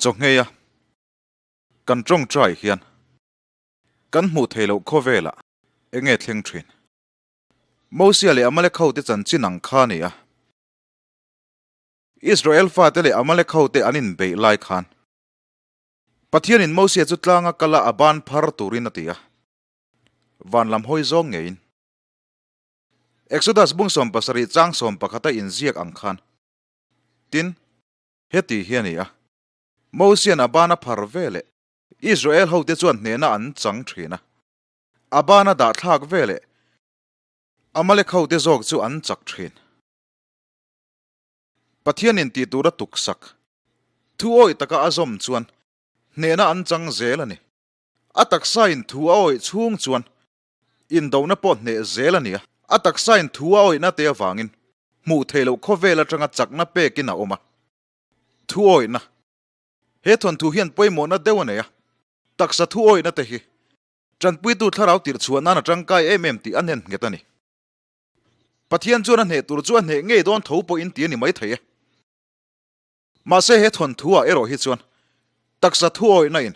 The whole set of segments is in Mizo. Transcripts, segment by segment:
Chawngheia kan tawngtai hian kan hmuh theih loh khawvelah eng nge thleng thin? Mosia leh Amalek hote chanchin ang kha a ni a. Israel fate leh Amalek hote an inbeih lai khan Pathianin Mosia chu tlanga kala a ban phar turin a ti a, van lam hawi zawng ngeiin. Exodus bung 70 chang 11 a inziak ang khan. Tin, heti hi a ni a, Mosian a ban a phar veleh Israel hote chuan hnehna an chang thin a, a ban a dah thlak veleh Amalek hote zawk chu an chak thin. Pathianin tih tura tuksak, thu awih taka a zawm chuan hnehna an chang zel a ni. A taksain thu a awih chhung chuan Indona pawh hneh zel a ni a, a taksain thu a awihna te avangin hmuh theih loh khawvel atanga chakna pekin a awm a. Thu awihna. He thawnthu hian pawimawhna deuh a nei a, taksa thu awihna te hi tanpuitu thlarau tirh chhuah nan a tangkai em em tih a hnen nghet a ni. Pathian chuan a hneh tur chu a hneh ngei dawn tho pawhin ti a ni maithei e. Mahse he thawnthu ah erawh hi chuan taksa thu awihna in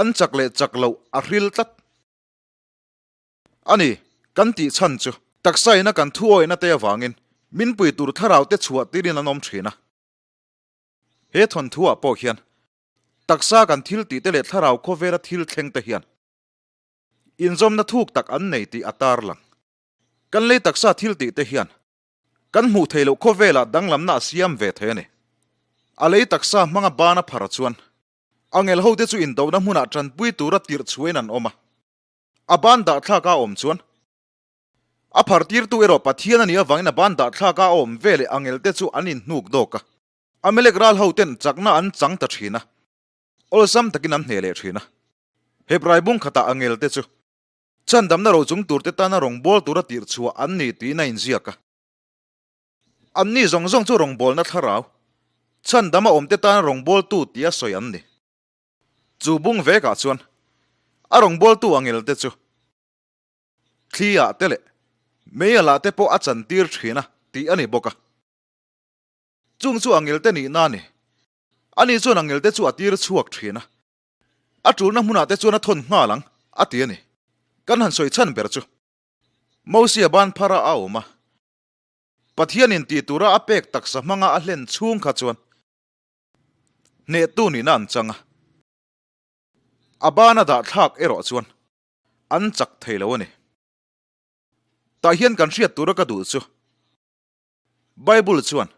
an chak leh chak loh a hril tlat. A ni, kan tih chhan chu taksa ina kan thu awihna te avangin min pui tur thlarau te chhuah tirin an awm thin a. He thawnthu ah pawh hian taksa kan thil tih te leh thlarau khawvela thil thleng te hian inzawmna thuk tak an nei tih a tarlang. Kan lei taksa thil tih te hian kan hmuh theih loh khawvelah danglamna a siam ve thei a ni. A lei taksa hmanga ban a phar chuan Angel hote chu indona hmunah tanpui tura tirh chhuain an awm a, a ban dahthlak a awm chuan a phar tirtu erawh Pathian a nih avangin a ban dahthlak a awm veleh angelte chu an inhnuk dawk a. Amalek ral hoten chakna an chang ta thin a, awlsam takin an hneh leh thin a. Hebrai bung khatah angelte chu chhandamna rochung turte tana rawngbâwl tura tirh chhuah an ni tiin a inziak a. Anni zawng zawng chu rawngbawlna thlarau, chhandam a awmte tana rawngbawltu tia sawi an ni. Chu bung vekah chuan a rawngbawltu angelte chu thli ah te leh meial ah te pawh a chantir thin a tih a ni bawk a. Chung chu angelte nihna a ni. Ani chuan angelte chu a tir chhuak thin a. A tulna hmunah te chuan a thawn nghal ang, a ti a ni. Kan han sawi chhan ber chu Mosia ban phara a awm a. Pathianin tih tura a pek taksa hmanga a hlen chhung kha chuan hnehtu nihna an chang a, a bana dah thlak erawh chuan an chak thei lo a ni. Tah hian kan hriat tura ka duh chu Bible chuan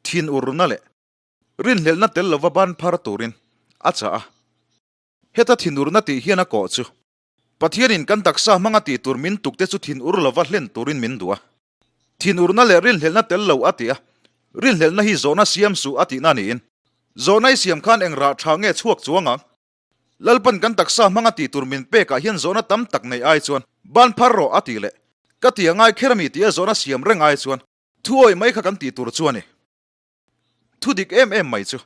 thinurna leh rinhlelhna tel lova ban phar turin a chah a, heta thinurna tih hian a kawh chu Pathianin kan taksa hmanga tih tur min tukte chu thinur lova hlen turin min duh a. Thinurna leh rinhlelhna tel lo a ti a, rinhlelhna hi zawhna siam suh a tihna niin, zawhna i siam khan eng rah tha nge chhuak chuang ang? Lalpan kan taksa hmanga tih tur min pekah hian zawhna tam tak nei ai chuan ban phar rawh a tih leh ka ti a ngai kher ami tia zawhna siam reng ai chuan thu awih mai kha kan tih tur chu a ni. Thu dik em em mai chu.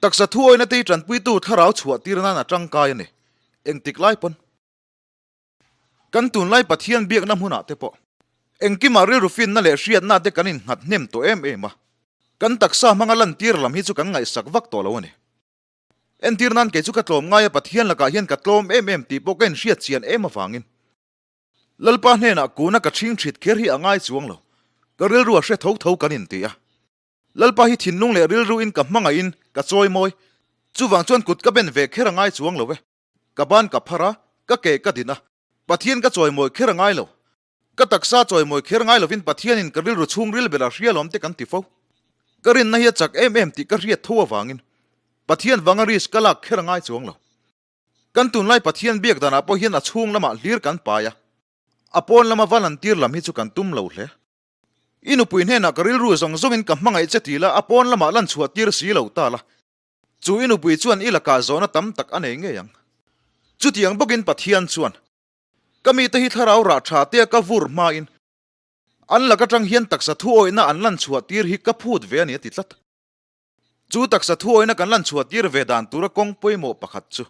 Taksa thu awina te hi tanpuitu thlarau chhuah tir nan a tangkai a ni. Engtik lai pawn. Kan tunlai Pathian biakna hmunah te pawh engkimah rilru finna leh hriatna te kan innghat hnem tawh em em a. Kan taksa hmanga lantir lam hi chu kan ngaihsak vak tawh lo a ni. Entir nan kei chu ka tlawm ngai a Pathian lakah hian ka tlawm em em tih pawh ka inhriat chian em avangin Lalpa hnenah kuna ka chhing thit kher hi a ngai chuang lo. Ka rilru a hre tho tho kan inti a. Lalpa hi thinlung leh rilru in ka hmangaih in ka chawi mawi. Chuvang chuan kut ka ben ve kher a ngai chuang lo e. Ka ban ka phar a, ka ke ka din a. Pathian ka chawi mawi kher a ngai lo. Ka taksa chawi mawi kher ngai lovin Pathian in ka rilru chhungril ber a hria lawm te kan ti fo. Ka rinna hi a chak em em tih ka hriat tho avangin Pathian vanga risk ka lak kher a ngai chuang lo. Kan tunlai Pathian biak danah pawh hian a chhung lamah hlir kan pai a, a pawn lama va lantir lam hi chu kan tum lo hle. I nupui hnenah ka rilru zawng zawngin ka hmangaih che ti la, a pawn lamah lan chhuah tir si lo ta la, chu i nupui chuan i lakah zawhna tam tak a nei ngei ang. Chutiang bawkin Pathian chuan, Ka mite hi thlarau rah tha tea ka vur hmain an lak atang hian taksa thuawihna an lan chhuah tir hi ka phut ve a ni a ti tlat. Chu taksa thuawihna kan lan chhuah tir ve dan tura kawng pawimawh pakhat chu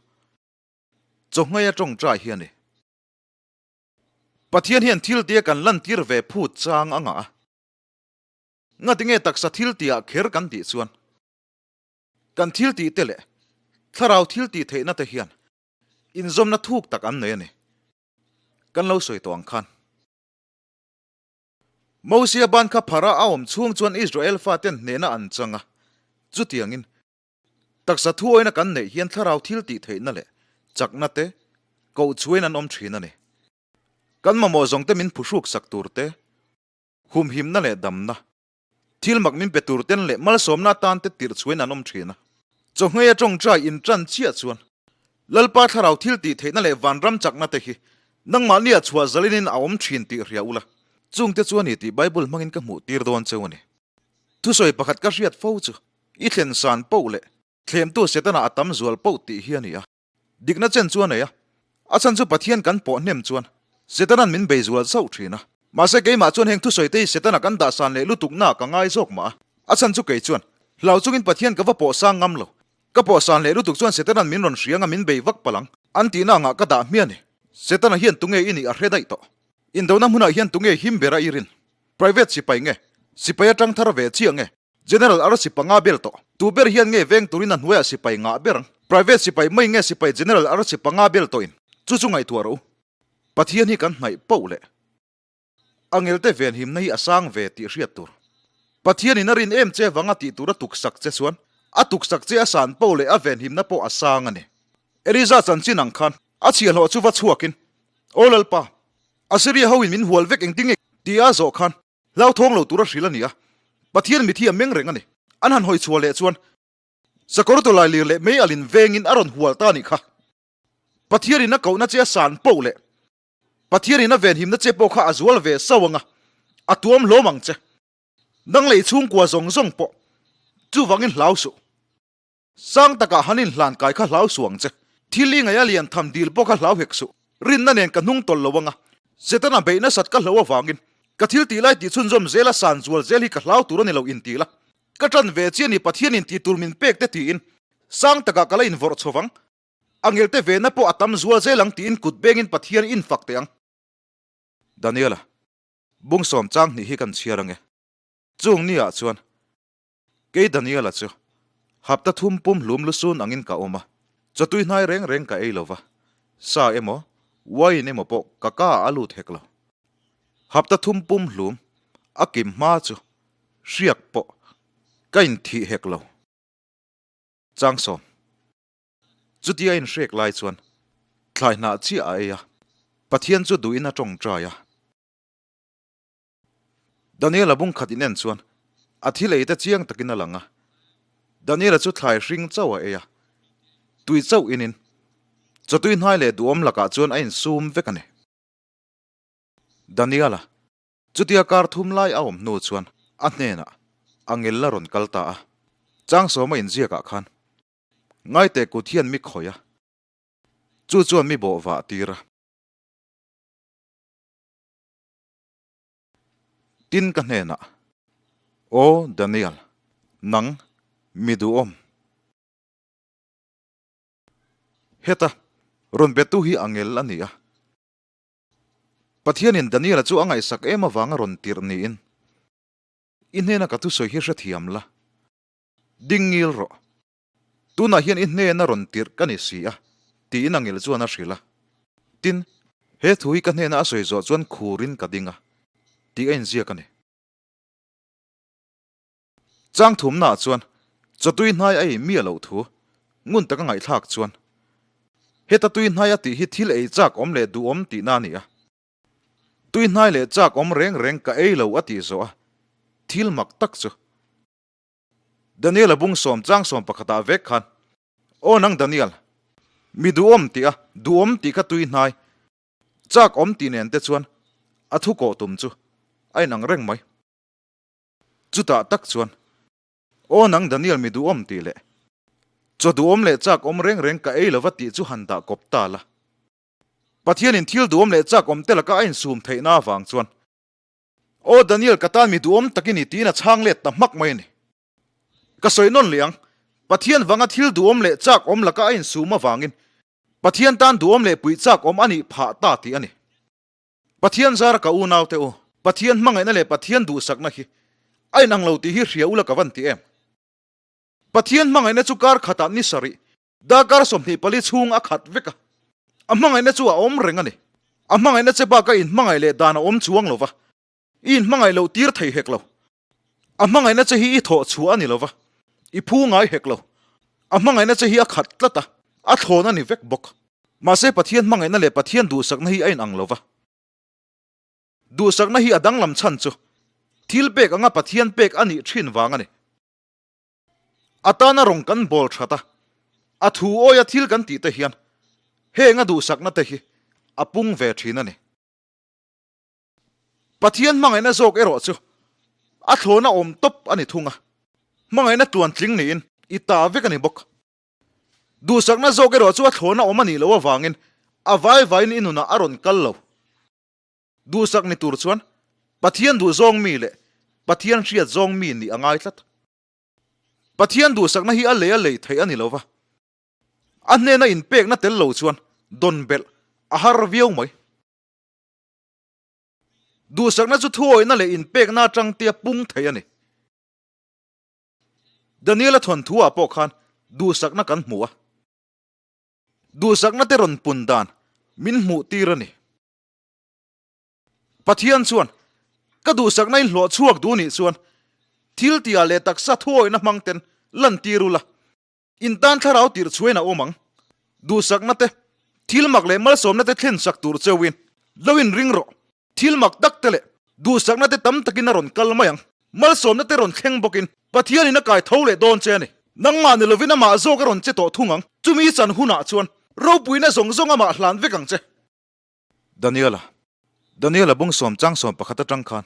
chawhngei a tawngtai hi a ni. Pathian hian thil tia kan lantir ve phut chang a ngah a. Ngatinge taksa thil tiah kher kan tih chuan? Kan thil tih te leh thlarau thil tih theihna te hian inzawmna thuk tak an nei a ni. Kan lo sawi tawh ang khan. Mosia ban kha phara a awm chhung chuan Israel faten hnehna an chang a, chutiangin taksa thuawina kan neih hian thlarau thil tih theihna leh chakna te koh chhuain an awm thin a ni. Kan mamawh zawng te min phuhruk sak tur te, humhimna leh damna, thil mak min pe tur ten leh malsawmna atan te tirh chhuain an awm thin a. Chawhngei a tawngtai intan chiah chuan Lalpa thlarau thil tih theihna leh vanram chakna te hi nangmahnia chhuah zalinin a awm thin tih hria ula. Chungte chu a ni tih Bible hmangin ka hmuh tir dawn cheu a ni. Thusawi pakhat ka hriat fo chu i thlen san poh leh thlemtu Setana a tam zual poh tih hi a ni a. Dikna chen chu a nei a, a chhan chu Pathian kan pawh hnem chuan Setana'n min bei zual zauh thin a. Mahse keimah chuan heng thusawi te hi Setana kan dah san leh lutuknaah ka ngai zawk mah a, a chhan chu kei chuan hlau chungin Pathian ka va pawh sang ngam lo. Ka pawh san leh lutuk chuan Setana'n min rawn hriang a min bei vak palh ang an tihna angah ka dah hmiah a ni. Setana hian tunge i nih a hre daih tawh. Indona hmunah hian tunge him bera i rin? Private sipai nge? Sipai atang thar ve chiah nge? General ara sipa nga ber tawh. Tu ber hian nge veng turin a hnuaiah sipai ngah ber ang? Private sipai mai nge sipai General ara sipa nga ber tawhin? Chu chu ngaihtuah rawh u. Pathian hi kan hnaih poh leh a ngelte venhimna hi a sang ve tih hriat tur. Pathianin a rin em che vanga tih tur a tuksak che chuan a tuksak che a san poh leh a venhimna pawh a sang a ni. Eliza chanchin ang khan a chhiahhlawh chu va chhuakin, Aw Lalpa, Assyria hoin min hual vek engtin nge? Tia a zawh khan Hlauthawng lo tura hrilh a ni a, Pathian mithi a meng reng a ni. An han hawi chhuah leh chuan sakawr tawlai lir leh mei alin vengin a rawn hual ta a nih kha. Pathianin a kohna che a san poh leh Pathianin a venhimna che pawh kha a zual ve sauh ang a, a tuam hlawm ang che. Nang leh i chhungkua zawng zawng pawh chuvangin hlau suh. Sang takah han inhlan kai kha hlau suh ang che. Thil i ngaih a lian tham dil pawh kha hlau hek suh. Rinna nen ka hnung tawlh lo anga Setana beih nasat ka hlo avangin ka thil tih lai tih chhunzawm zela san zual zel hi ka hlau tur a ni lo inti la. Ka ṭan ve chiah ni Pathian in tih tur min pek te tiin sang takah ka la invawrh chho vang. A ngelte vena pawh a tam zual zel ang tiin kut bengin Pathian infak teh ang. Daniela, bung sawm chang hnih hi kan chhiar ange. Chung ni ah chuan Kei Daniela chu hapta thum pum hlum lusun angin ka awm a, chawtui hnai reng reng ka ei lo va, sa emaw, wine emaw pawh ka ka ah a lut hek lo. Hapta thum pum hlum a kim hma chu hriak pawh ka inthih hek lo. Changsawm. Chutia a inhrek lai chuan thlai hnah chiah a ei a, Pathian chu duhin a tawngtai a. Daniela bung khat in en chuan a thil ei te chiang takin a lang a. Daniela chu thlai hring chauh a ei a, tui chauh inin chawtui hnai leh duhawm lakah chuan a insum vek a ni. Daniela chutia kar thum lai a awm hnu chuan a hnenah a ngel a rawn kal ta a, Changsawma inziakah khan Ngaite kut hian mi khawih a, chu chuan mi bawh vah tir a. Tin ka hnenah, Aw Daniel, nang mi duhawm. Heta rawn betu hi angel a ni a. Pathianin Daniela chu a ngaihsak em avanga rawn tirh niin i hnena ka thusawi hi hrethiam la, ding ngil rawh. Tunah hian i hnena rawn tirh ka ni si a, tiin angel chuan a hrilh a. Tin, he thu hi ka hnena a sawi zawh chuan khurin ka ding a, tih a inziak a ni. Chang thumnaah chuan chawtui hnai a ei miah loh thu ngun taka ngaihthlak chuan, Heta tui hnai a tih hi thil ei chak awm leh duhawm tihna a ni a. Tui hnai leh chak awm reng reng ka ei lo a tih zawh a, thil mak tak chu. Daniel-a bung sawm chang sawm pakhatah vek khan, Aw nang Daniel, mi duhawm tih a, duhawm tih kha tui hnai, chak awm tih nen te chuan a thu kawh tum chu a inang reng mai. Chutah tak chuan, Aw nang Daniel mi duhawm tih leh, chaw duhawm leh chak awm reng reng ka ei lova tih chu han dah kawp ta la. Pathianin thil duhawm leh chak awm te laka a insum theihna avang chuan, Aw Daniel ka tan mi duhawm tak i ni tiin a chhang let ta hmak mai a ni. Ka sawi nawn leh ang, Pathian vanga thil duhawm leh chak awm laka a insum avangin Pathian tan duhawm leh puih chak awm a nih phah ta tih a ni. Pathian zara ka unaute u, Pathian hmangaihna leh Pathian duhsakna hi a inang lo tih hi hria ula ka van ti em? Pathian hmangaihna chu kar khatah ni sarih, darkar 24 chhung a khat vek a. A hmangaihna chu a awm reng a ni. A hmangaihna che baka inhmangaih leh dan a awm chuang lo va, i inhmangaih loh tir thei hek lo. A hmangaihna che hi i thawh chhuah a ni lo va, i phu ngai hek lo. A hmangaihna che hi a khat tlat a, a thlawn a ni vek bawk. Mahse Pathian hmangaihna leh Pathian duhsakna hi a inang lo va. Duhsakna hi a danglam chhan chu thil pek anga Pathian pek a nih thin vang a ni. A tana rawng kan bawl that a, a thu awia thil kan tih te hian heng a duhsakna te hi a pung ve thin a ni. Pathian hmangaihna zawk erawh chu a thlawna awm tawp a ni thung a, hmangaihna tluantling niin i ta vek a ni bawk. Duhsakna zawk erawh chu a thlawna awm a nih loh avangin a vai vaiin i nunah a rawn kal lo. Duhsak ni tur chuan Pathian duhzawng mi leh Pathian hriat zawng mi nih a ngai tlat. Pathian duhsakna hi a lei a lei theih a ni lo va, a hnena inpekna tel lo chuan dawn belh a har viau mai. Duhsakna chu thuawihna leh inpekna atang tia pung thei a ni. Daniel-a thawnthu ah pawh khan duhsakna kan hmu a. Duhsakna te rawn pun dan min hmuh tir a ni. Pathian chuan, Ka duhsakna in hlawh chhuak duh nih chuan thil tihah leh taksa thuawihna hmang ten lan tir ula, in tan thlarau tirh chhuain a awm ang. Duhsakna te, thil mak leh malsawmna te thlen sak tur cheuhin lo inring rawh. Thil mak tak te leh duhsakna te tam takin a rawn kal mai ang. Malsawmna te rawn thleng bawkin Pathianin a kai tho leh dawn che a ni. Nangmah ni lovin amah zawk a rawn che tawh thung ang. Chumi chan hunah chuan ropuina zawng zawng amah hlan vek ang che. Daniela, Daniela bung sawm chang 11 atang khan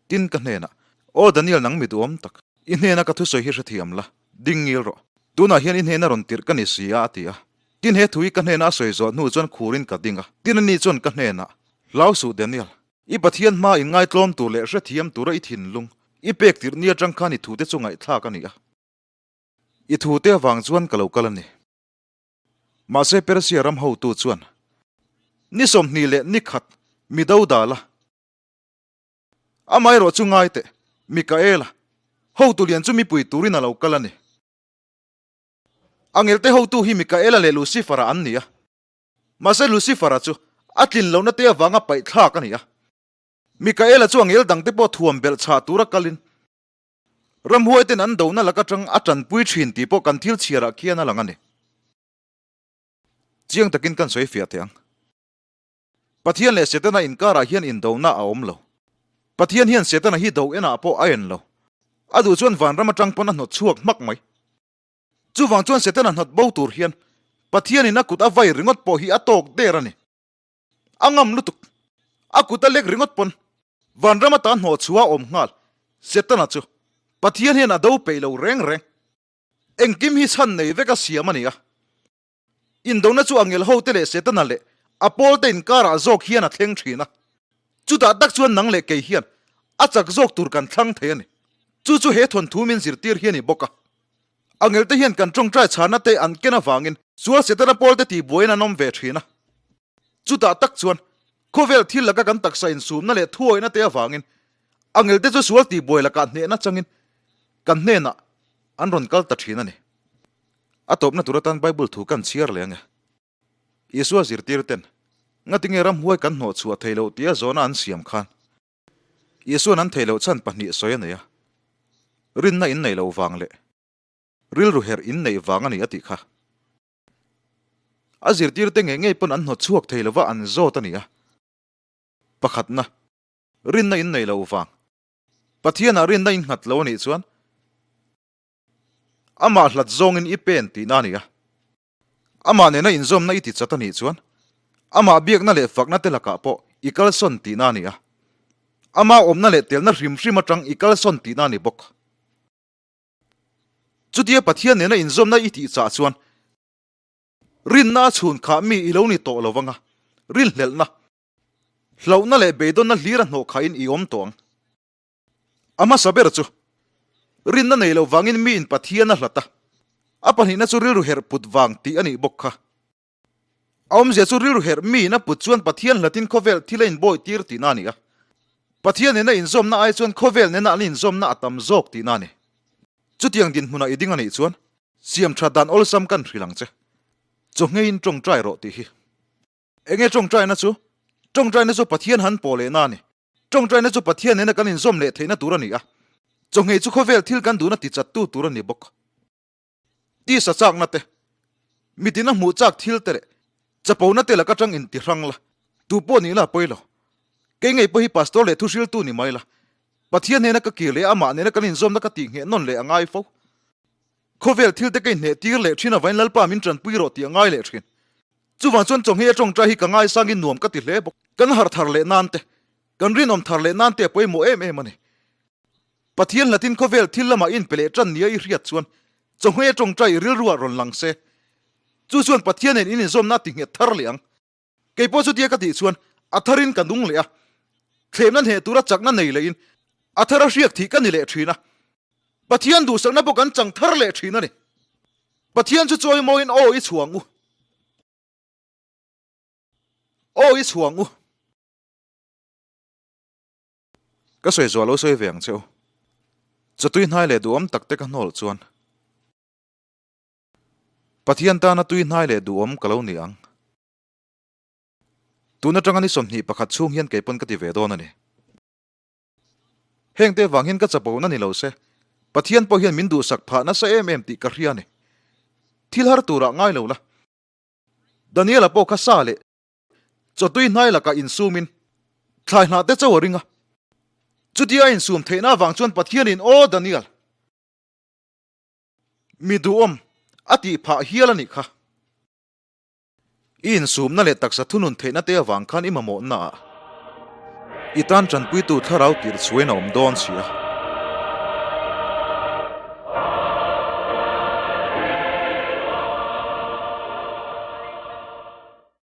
tin ka hnenah, Aw Daniel nang mi duhawm tak, i hnena ka thusawi hi hrethiam la, ding ngil rawh. Tunah hian i hnena rawn tirh ka ni si a, a ti a. Tin he thu hi ka hnena a sawi zawh hnu chuan khurin ka ding a. Tin ani chuan ka hnenah, Hlau suh Daniel, i Pathian hma in ngaitlawm tur leh hrethiam tura i thinlung i pek tirh ni atang khan i thute chu ngaihthlak a ni a. I thute avang chuan ka lo kal a ni. Mahse Persia ram hotu chuan ni 21 mi do dal a. Amaherawh chu ngai teh, Mikaela, hotu lian chu mipui turin a lo kal a ni. Angelte hotu hi Mikaela leh Lucifer-a an ni a. Mahse Lucifer-a chu a tlin lohna te avanga paih thlak a ni a. Mikaela chu angel dangte pawh thuam belh chhah tura kalin ramhuaiten an dona lak atang a tanpui thin tih pawh kan thil chhiarah khian a lang a ni. Chiang takin kan sawi fiah teh ang. Pathian leh Setana inkarah hian indona a awm lo. Pathian hian Setana hi do enah pawh a en lo. A duh chuan vanram atang pawn a hnawt chhuak hmak mai. Chuvang chuan Setana hnawt bo tur hian Pathianin a kut a vai ringawt pawh hi a tawk der a ni. A ngam lutuk. A kut a lek ringawt pawn vanram ata hnawh chhuah a awm nghal. Setana chu Pathian hian a do peih lo reng reng. Engkim hi chhan nei vek a siam a ni a. Indona chu angel hote leh Setana leh a pawlte inkarah zawk hian a thleng thin a. Chutah tak chuan nang leh kei hian a chak zawk tur kan thlang thei a ni. Chu chu he thawnthu min zirtir hi a ni bawk a. Angelte hian kan tawngtai chhana te an ken avangin sual Setana pawlte tihbuaiin an awm ve thin a. Chutah tak chuan khawvel thil laka kan taksa insumna leh thuawihna te avangin angelte chu sual tihbuai lakah hnehna changin kan hnenah an rawn kal ta thin a ni. A tawpna tur atan Bible thu kan chhiar leh ang e. Isua zirtir ten, Ngatinge ramhuai kan hnawh chhuah thei loh tia zawhna an siam khan Isua'n an theih loh chhan pahnih sawi a nei a, rinna in neih loh vang leh rilru herh in neih vang a ni a tih kha. A zirtirte ngei ngei pawn an hnawt chhuak thei lova an zawt a ni a. Pakhatna, rinna in neih loh vang. Pathianah rinna in nghat lo a nih chuan amah hlat zawngin i pen tihna a ni a. Amah nena inzawmna i ti chat a nih chuan amah biakna leh fakna te lakah pawh i kalsawn tihna a ni a. Ama awmna leh telna hrim hrim atang i kalsawn tihna a ni bawk. Chutia Pathian nena inzawmna i tih chah chuan rinna a chhun khah mi i lo ni tawh lo vang a, rinhlelhna, hlauhna leh beidawnna hlir a hnawh khahin i awm tawh ang. A hmasa ber chu, rinna nei lo vangin miin Pathian a hlat a, a pahnihna chu rilru herh put vang tih a nih bawk kha. A awmzia chu rilru herh miin a put chuan Pathian hlatin khawvel thil a inbawi tir tihna a ni a. Pathian nena inzawmna ai chuan khawvel nena an inzawmna a tam zawk tihna a ni. Chutiang dinhmunah i ding a nih chuan. Siam that dan awlsam kan hrilh ang che. Chawhngeiin tawngtai rawh tih hi. Enge tawngtaina chu? Tawngtaina chu Pathian han pawh lehna a ni. Tawngtaina chu Pathian nena kan inzawm leh theihna tur a ni a. Chawhngei chu khawvel thil kan duhna tichattu tur a ni bawk. Tisa chakna te, mitin a hmuh chak thil te leh chapona te lak atang inti hrang la, tu pawh nih la pawi lo. Kei ngei pawh hi pastor leh thuhriltu ni mai la, Pathian hnena ka kir leh amah nena kan inzawmna ka tih ngheh nawn leh a ngai fo. Khawvel thil te ka inhneh tir leh thin avain Lalpa min tanpui rawh tih a ngai leh thin. Chuvang chuan chawnghei a tawngtai hi ka ngaisangin nuam ka ti hle bawk. Kan harh thar leh nan te, kan rinawm thar leh nan te a pawimawh em em a ni. Pathian hlatin khawvel thil lamah inpe leh tan nia i hriat chuan chawnghei a tawngtai i rilruah rawn lang se. Chu chuan Pathian nen in inzawmna a ti nghet thar leh ang. Kei pawh chutia ka tih chuan a tharin ka nung leh a, thlemna hneh tura chakna nei lehin a thara hriak thih ka ni leh thin a. Pathian duhsakna pawh kan chang thar leh thin a ni. Pathian chu chawimawiin aw i chhuang u. Aw i chhuang u. Ka sawi zuah lo sawi ve ang che u. Chawtui hnai leh duhawm tak te ka hnawl chuan. Pathian tana tui hnai leh duhawm ka lo ni ang. Tun atanga ni 21 chhung hian kei pawn ka ti ve dawn a ni. Heng te vang hian ka chapo na ni lo se, Pathian pawh hian min duhsak phah nasa em em tih ka hria a ni. Thil har turah ngai lo la. Daniela pawh kha sa leh chawtui hnai lakah insumin thlai hnah te chauh a ring a. Chutia a insum theihna avang chuan Pathianin, Aw Daniel! Mi duhawm a tih phah hial a nih kha. I insumna leh taksa thunun theihna te avang khan i mamawhna ah i tan tanpuitu thlarau tirh chhuain a awm dawn si a.